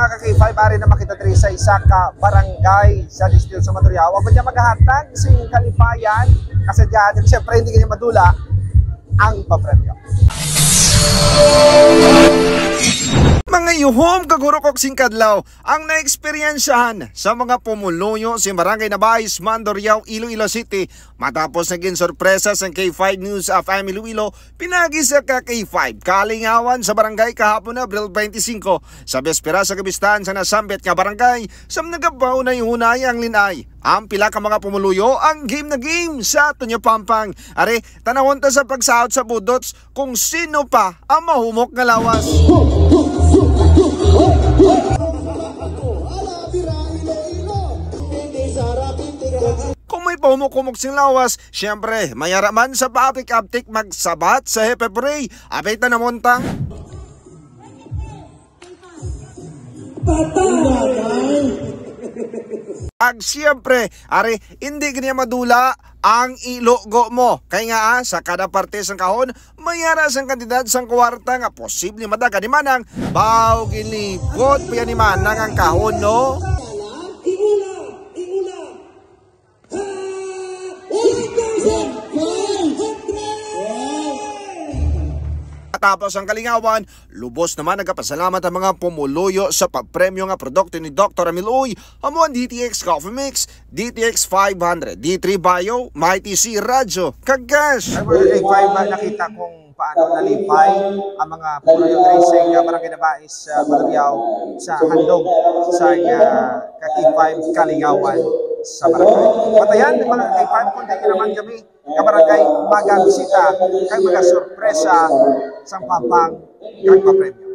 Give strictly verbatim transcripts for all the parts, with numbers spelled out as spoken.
Mga ka-K five, ari na man kita diri sa isa ka barangay sa distrito sa Madriao. Ako niya maghahatag sing kalipayan, kasadyahan, siyempre hindi kanya madula ang papremyo. Mga yuhom, kagurok, kag singkadlaw, ang naeksperyensyahan sa mga pumuluyo si Barangay Nabais, Mandurriao, Iloilo City, matapos naging sorpresa sang K five News F M Iloilo, pinagi sa ka K five kalingawan sa barangay kahapon, Abril twenty-five, sa biyespera sa kabistahan sa nasambit nga barangay, sa nagapaunay-hunay ang linay. Ang pila ka mga pumuluyo ang game na game sa Tunyo Pampang. Are, tanawon ta sa pagsaot sa budots kung sino pa ang mahumok nga lawas. Kung may pahumok-humok sing lawas, siyempre, may ara man sa paaptik-aptik magsabat sa Happy Pray. Abay, tanawon ta. Patay! Ag siyempre, ari, hindi gani madula ang ilugo mo. Kay nga, ah, sa kada parte sang kahon, may ara sang kantidad sang kwarta nga posible madagan ni Manang. Baw, ginlibot pa yan ni Manang ang kahon, no? Iula! Iula! Tapos ang kalingawan, lubos naman nagapasalamat ang mga pumuluyo sa papremyo nga produkto ni Doktor Emil Uy, amo ang D T X Coffee Mix, D T X five hundred, D three Bio, Mighty C Radyo, kag Cash. Ay, mga K five, nakita kung paano nalipay ang mga pumuluyo diri sa Barangay Nabais sa Madriao sa handog sa, ah, ka K five kalingawan sa barangay. Patayan, mga K five, kung di naman kami ka barangay magabisita kay mga sorpresa sang pampang kag papremyo.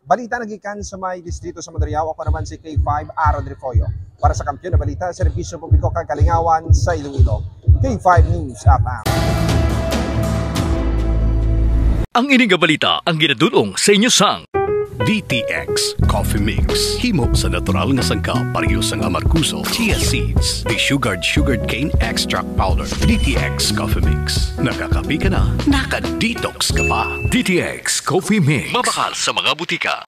Balita nagikan sa may distrito sa Madriao, ako naman si K five Aaron Refollo. Para sa Kampiyon na Balita, Serbisyo Publiko kag Kalingawan sa Iloilo, K five News F M. Ang ini nga balita ang ginadul-ong sa inyo sang D T X Coffee Mix. Himo sa natural nga sangkap, pareho sang amargoso, chia seeds, desugared sugarcane extract powder. D T X Coffee Mix. Nakakape ka na, naka-detox ka pa. D T X Coffee Mix. Mabakal sa mga butika.